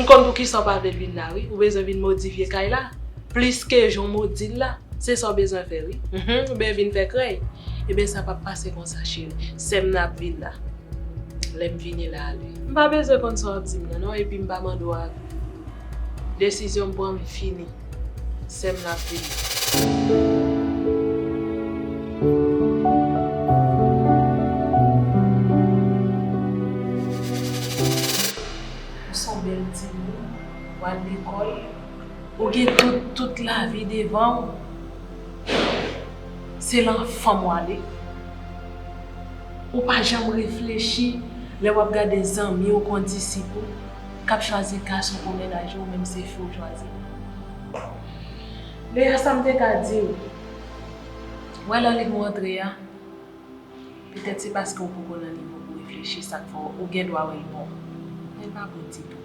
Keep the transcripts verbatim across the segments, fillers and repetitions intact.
M konn poukisa w pa vle l vin la, wi. Ou bezwen vin modifye kay la. Plis ke jan w modi l la. Se sa w bezwen fè, wi. Mhm, oubyen vin fè krèy. Ebyen, sa p ap pase konsa, cheri. Sè m nan ap vin la. Lè m vini la a, li. M pa bezwen konn sa w ap di m nan, non, epi m pa mande w avi. Desizyon m pran, m fini. Sè m nan ap vini. Ou se yon bèl timoun, w al lekòl, ou gen tout, tout lavi devan w. Se lan fanm w ale. Ou pa janm reflechi lè w ap gade zanmi w kon disip ou k ap chwazi gason pou mennaj yo, ou menm se fi w chwazi. Lea, sa m te ka di w, wè lè w li pou antre a, petèt se paske w poko nan nivo pou reflechi, sa k fè w gen dwa wè l bon. Men l pa bon ditou.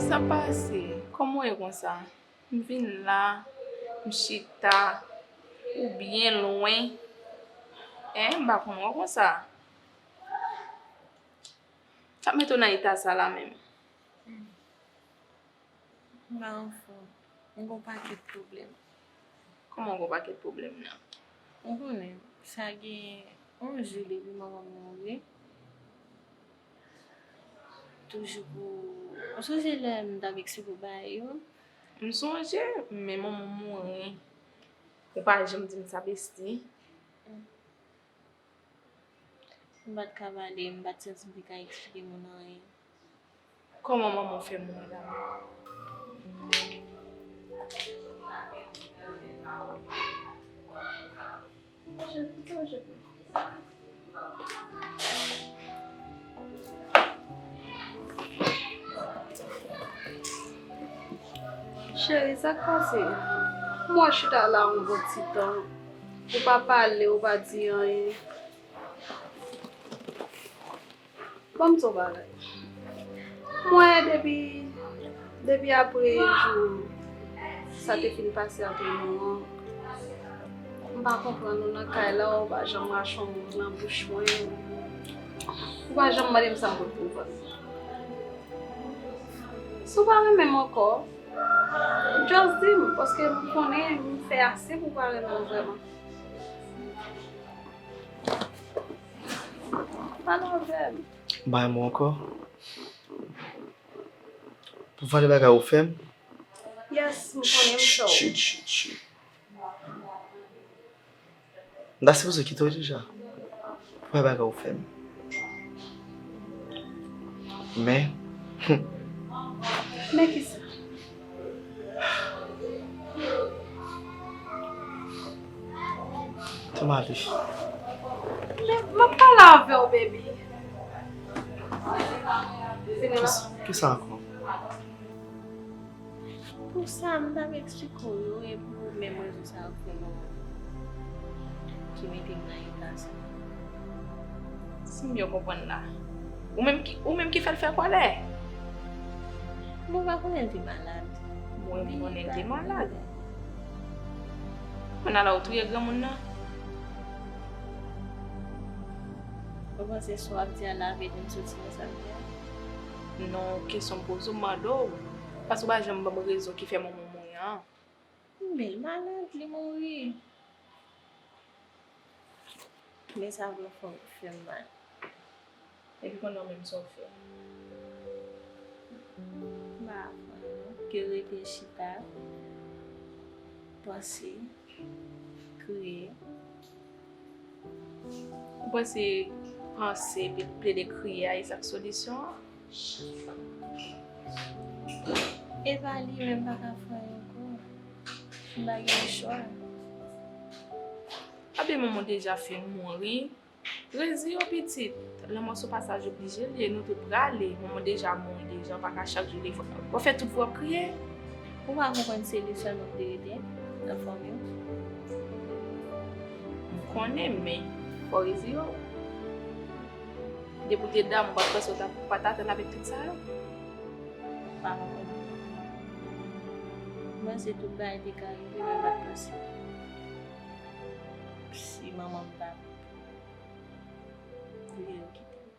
Sa pase? Kòman w ye konsa? M vin la, m chita, ou byen lwen. Hein, m pa konn wè w konsa. Sa mete w nan eta sa la menm? M pa anfòm. M gon pakèt pwoblèm. Kòman w gon pakèt pwoblèm nan? Ou konnen, sa gen yon jou depi manman m mouri. Toujou pou, ou sonje lè m t ap eksplike w bagay yo? M sonje, men manman m mouri. Ou pa janm di m sa, besti. M pa t ka pale, m pa t santi m te ka eksplike moun anyen. Kòman manman w fè mouri la menm? Cheri, sa k pase? M wè w chita la yon bon ti tan. Ou pa pale, ou pa di anyen. Ban m di w bagay. M wè depi, depi apre jou sa te fin pase antre nou an, m pa konprann ou nan kay la, ou pa janm rache yon mo nan bouch mwen. Ou pa janm mande m sa m pot pou vann. Si w pa renmen m ankò, just di m, paske m konnen m fè ase pou w pa renmen m vrèman. Pale avè m. Bay mwen ankò. Pou vale bagay ou fè m? Yes, m konnen m fè w. Chut, chut, chut. M ta sipoze kite w deja. Pou vale bagay ou fè m. Men. Men kisa? Tann ale. Men, m ap pale avè w, baby. Vini la. Kisa, kisa ankò? Pou sa, m t ap eksplike w yo, e pou menm rezon sa yo k fè nou, ki mete m nan eta sa. Si m byen konprann la, ou menm ki, ou menm ki fè l fè kòlè? Mwen pa konnen l te malad. Mwen konnen l te malad. Kounye a la ou touye granmoun nan? Ou panse sa w ap di a la vle di m soti nan sa m di a? Non, kesyon m poze w, m mande w. Paske w pa janm ban m rezon ki fè manman w mouri an. Men l malad, li mouri. Men sa vrè fè, fè m mal. Epi kounye a menm sa w fè? M pa konn non, ke rete chita, panse, kriye. Ou panse panse epi plede kriye a e sa k solisyon an? E pa li menm pa ka fè anyen ankò. M pa gen chwa. Abe manman deja fin mouri. Rezi yo pitit. Lanmò sou pasaj oblije l ye, nou tout prale. Manman deja mouri deja, w pa ka chak jou leve w fè tout vwa w ap kriye. Ou pa konprann se li sèlman ki te rete nan fanmi w? M konnen, men fò rezi yo. Depi w te dam, ou pa t panse w ta, ou pa t atann avèk tout sa yo? Pa konprann. Mwen se tout bagay te ka rive, men m pa t panse si manman m ta mouri. Vle yo kite m.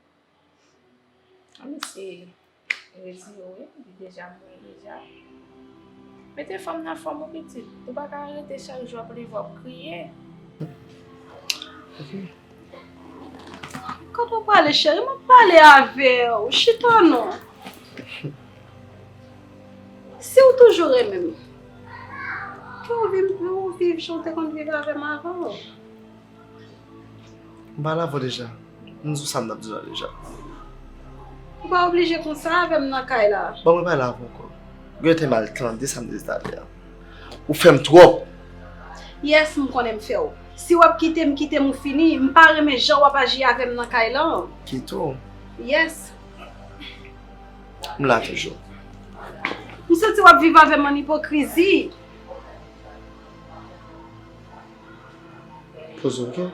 Anben se rezi yo wi, li deja mouri deja. Mete fanm nan fòm ou pitit. Ou pa ka rete chak jou ap leve w ap kriye. Kote w prale cheri? M ap pale avè w. Chita non. Si w toujou renmen m, ke w viv, ou viv jan w te konn viv avè m avan. M pale avè w deja. M di w sa m t ap di w la deja. Ou pa oblije konsa avè m nan kay la. Ban mwen pale avè w ankò. Ou genlè te mal tande sa m te di talè a. Ou fè m twòp. Yes, m konnen m fè w. Si w ap kite m, kite m ou fini. M pa renmen jan w ap aji avè m nan kay lan. Kite w? Yes. M la toujou. M santi w ap viv avè m an ipokrizi. Poze w, oke?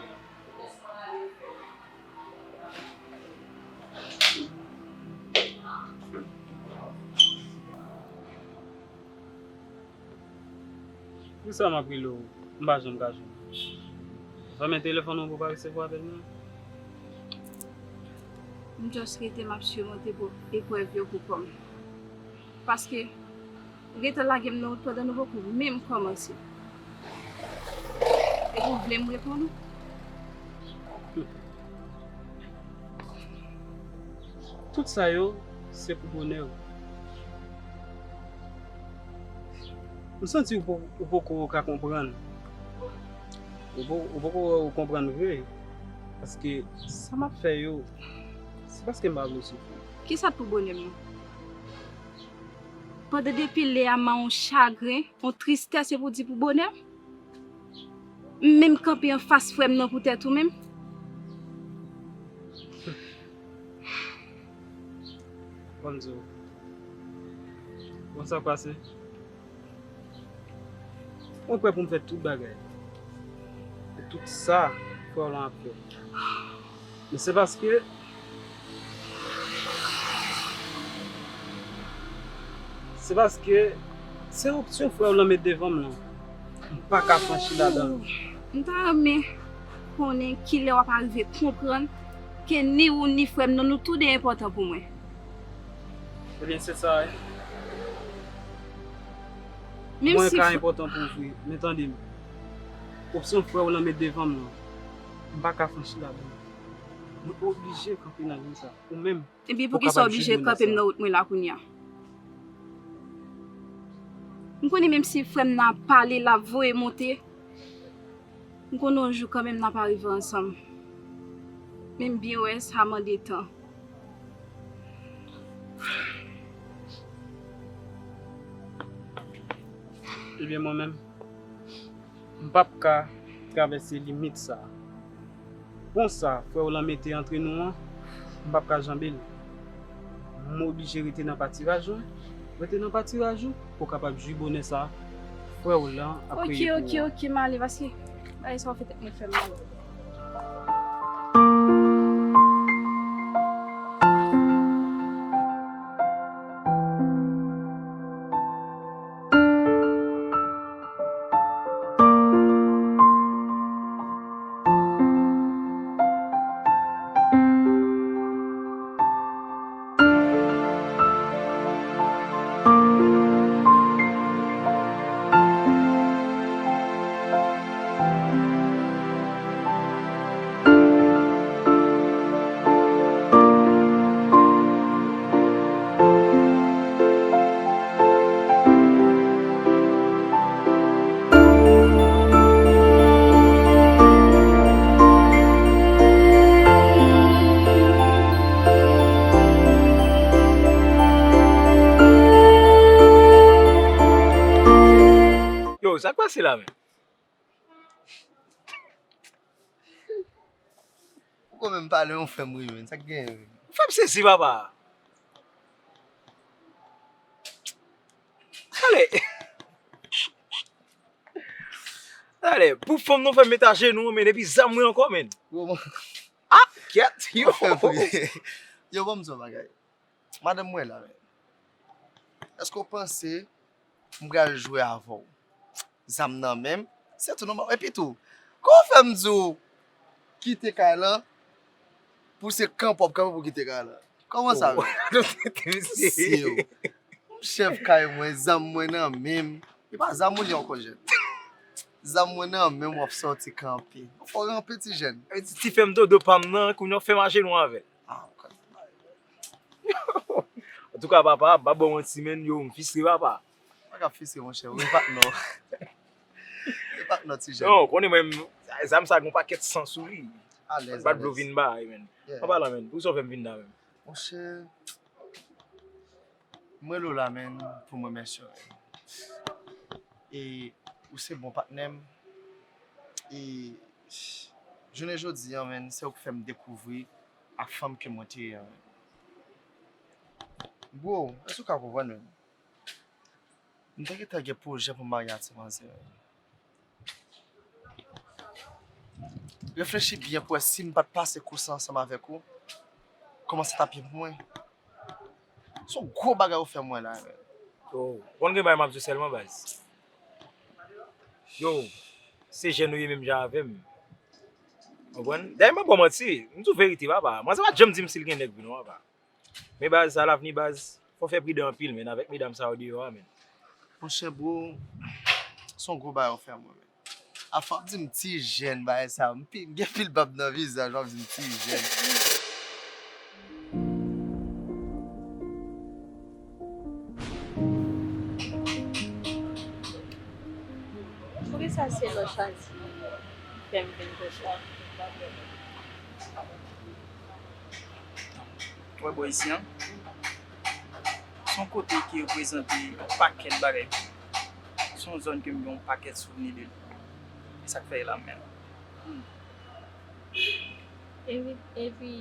Poukisa m ap rele w, m pa janm ka jwenn ou? Fèmen telefòn ou pou w pa resevwa apèl mwen? M just rete m ap simonte pou eprèv yo pou kò m. Paske ou gentan lage m nan wout pandan nou poko menm kòmanse. Epi w vle m reponn ou? Tout sa yo, se pou bonè w. M santi w po-, ou poko ka konprann. Ou po-, ou poko wè ou konprann vre. Paske sa m ap fè yo, se paske m pa vle w soufri. Kisa k pou bonè m nan? Pandan depi lè a m a yon chagren, yon tristès, e pou di pou bonè m? M menm kanpe anfas frè m nan poutèt ou menm? Ban m di w. Ou konn sa k pase? Mwen prè pou m fè tout bagay. E tout sa frè w lan ap fè. Men se paske, se paske se opsyon frè w lan met devan m lan. M pa ka franchi ladan l. M ta renmen konnen kilè w ap arive konprann ke ni ou ni frè m nan, nou toude enpòtan pou mwen. Ebyen, se sa, wi. Menm si mwen ka enpòtan pou ou vre, men tande m. Opsyon frè w lan met devan m lan, m pa ka franchi ladan l. Mwen oblije kanpe nan liy sa. Ou menm, Ebyen, poukisa w oblije kanpe m nan wout mwen la kounye a? M konnen menm si frè m nan ap pale, l ap voye monte, m konnen yon jou kanmenm n ap arive ansanm. Men m byen wè sa mande tan. Ebyen, mwen menm, m p ap ka travèse limit sa a. Pon sa frè w lan mete antre nou an, m p ap ka janbe l. M oblije rete nan patiraj mwen. Rete nan patiraj ou pou w kapab jwi bonè sa frè w lan ap kreye pou ou an. Ok, ok, ok, m ale paske bagay sa yo fè tèt mwen fè m mal. Sa k pase la menm? Ou konn menm pale yon frè m wi menn, sa k genyen menn? Fè m sezi papa. Ale. Ale, pou fanm nou fè m met ajenou menn, epi zam mwen ankò menn. Ah, kèt, yo. Yo, ban m di yon bagay. Madanm mwen la menn. Èske w panse m pral jwe avè w? Zam nan men m, se tou nòmal. Epi tou, kòman w fè m di w kite kay lan pou se kanpe w ap kanpe pou w kite kay lan? Kòman sa menn? Mesye, m chèf kay mwen, zam mwen nan men m. E pa zam ou li ankò jèn. Zam mwen nan men m w ap sòti kanpe. Fò w ranpe ti jèn. Ti fè m dodo pa m nan, kounye a w fè m ajenou avè l. Ah, ou konn bagay. Antouka papa, m pa ba w manti menn, yo, m fistre papa. Pa ka fistre monchè, ou e patnè w. E patnè w ti jèn. Non, konnen mwen, zam sa gon pakèt san sou li. Alèz, alèz. Bat dlo vin bay menn. An palan menn, poukisa w fè m vin la menm? Monchè, m rele w la menn pou m remèsye w. E ou se bon patnè m. E jounen jodi a menn, se ou k fè m dekouvri ak fanm ke mwen te ye a menn. Bro, èske w ka konprann menn? M te gentan gen pwojè pou m marye ak ti manzè. Reflechi byen pou wè si m pa t pase kou sa ansanm avèk ou, kòman sa t ap ye pou mwen. Se yon gwo bagay ou fè mwen la menn. Yo, ou konn gen bagay m ap di w sèlman baz. Yo, se jèn ou ye menm jan avè m. Ou konprann? Dayè m pa ba w manti, m di w verite papa. Manzè pa t janm di m si l gen nèg vre non papa. Men baz, alavni baz, fò w fè pridan anpil menn avèk medam sa yo deyò a menn. Monchè bro, se yon gwo bagay ou fè mwen menn. Afè w ap di m ti jèn bagay sa, m pi- m gen pil bab nan vizaj, w ap di m ti jèn. Poukisa se lè w chwazi fè m vin kote w? Ou wè bò isi an? Se yon kote ki reprezante yon pakèt bagay pou mwen. Se yon zòn ke m gen yon pakèt souvni de li. E sa k fè l la menm. Epi, epi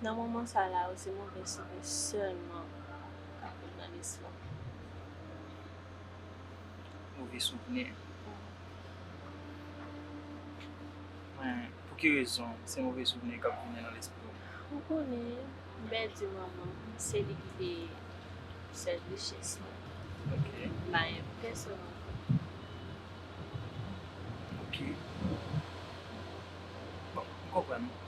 nan moman sa la yo, se move souvni sèlman k ap vin nan lespri m. Move souvni. Men, pou ki rezon se move souvni k ap vini nan lespri w? Ou konnen, m pèdi manman m, se li ki te sèl richès mwen. Ok. M pa gen pèsonn ankò. Ok. Bon, m konprann ou.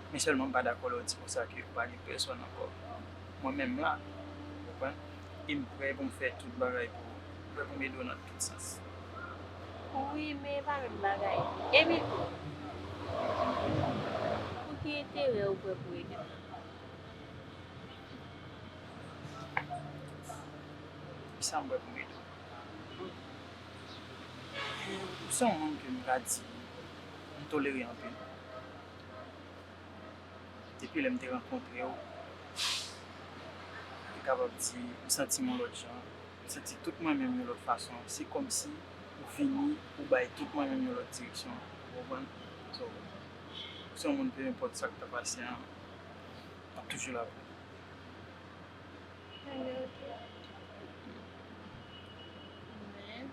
Men sèlman m pa dakò lè w di konsa ke ou pa gen pèsonn ankò. Mwen menm m la, ou konprann? E m prè pou m fè tout bagay pou ou. M prè pou m ede w nan tout sans. Wi, men e pa menm bagay. Epi tou, pou ki enterè ou prè pou ede m nan? Kisa m prè pou m ede w? Ou se yon moun ke m ka di m tolere anpil. Depi lè m te rankontre w, m te kapab di, m santi m yon lòt jan. M santi tout mwen menm yon lòt fason. Se kòmsi ou vini, ou bay tout mwen menm yon lòt direksyon. Ou konprann? So, ou se yon moun, pe enpòt sa k ta pase an, m ap toujou la pou ou. Ebyen, oke. Men,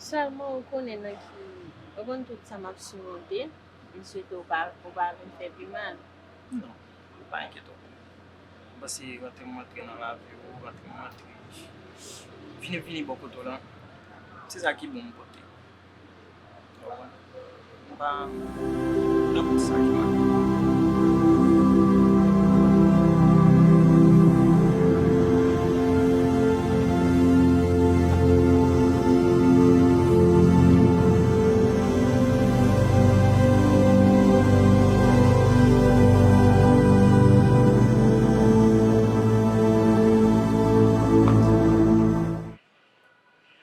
sèlman ou konnen nan ki, ou konn tout sa m ap simonte, m swete ou pa, ou pa vin fè pi mal. Non, pa enkyete w. M panse rantre m rantre nan lavi w, rantre m rantre, vini m vini bò kote w lan, se sa ki bon m pote. Ou konprann? M pa nan pou sa ki mal.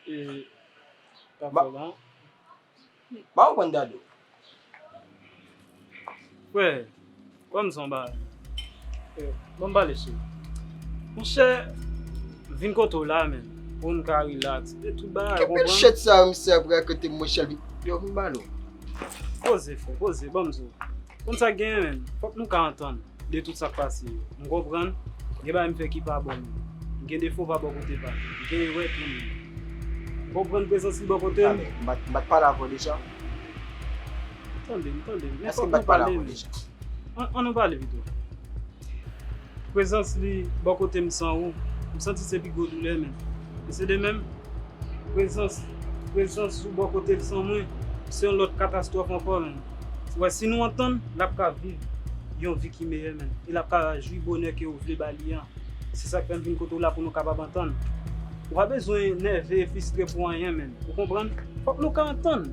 E, pa fè la. Ba ou konn Dadou. Frè, ban m di w yon bagay. Eh, ban m pale sou. Monchè, vin kote w la menm. Pou n ka relax. E tout bagay, Ki pil konprann? Shit sa yo misye ap rakonte m, monchè, l yo vin ba l. Poze, frè, poze, ban m di w. Konn sa k genyen, menm. Fòk nou ka antann de tout sa k pase yo. M konprann, gen bagay m fè ki pa bon, menm. M gen defo pa bò kote pa m. M gen erè tou, menm. M konprann prezans li bò kote m. Talè, m pa t- m pa t pale avè w deja. Tande m, tande m. Men Èske fòk m pa t nou pale pale, avè w menm. deja? An, an nou pale pito. Prezans li bò kote m san ou, m santi se pi gwo doulè, menm. E se de menm, prezans, prezans ou bò kote l san mwen, se yon lòt katastwòf ankò, menm. Ou wè, si nou antann, l ap ka viv yon vi ki meyè, menm. E l ap ka jwi bonè ke ou vle ba li an. Se sa k fè m vin kote w la pou nou kapab antann. Ou pa bezwen nève e fristre pou anyen, menm. Ou konprann? Fòk nou ka antann.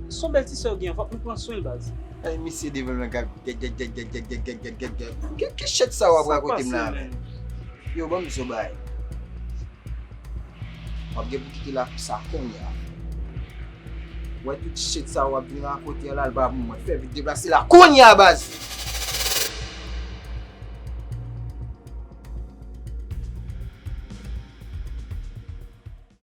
Se yon bèl ti sè w gen, fòk nou pran swen l, baz. Ay, misye devan mwen k ap gèt, gèt, gèt, gèt, gèt, gèt, gèt, gèt, gèt. Ki, ki shit sa w ap rakonte m la, menm? Yo, ban m di w bagay. W ap gen pou kite la pou sa kounye a. Wè tout shit sa w ap vin rakonte an la, l pa pou mwen. Fè vit deplase la kounye a, baz.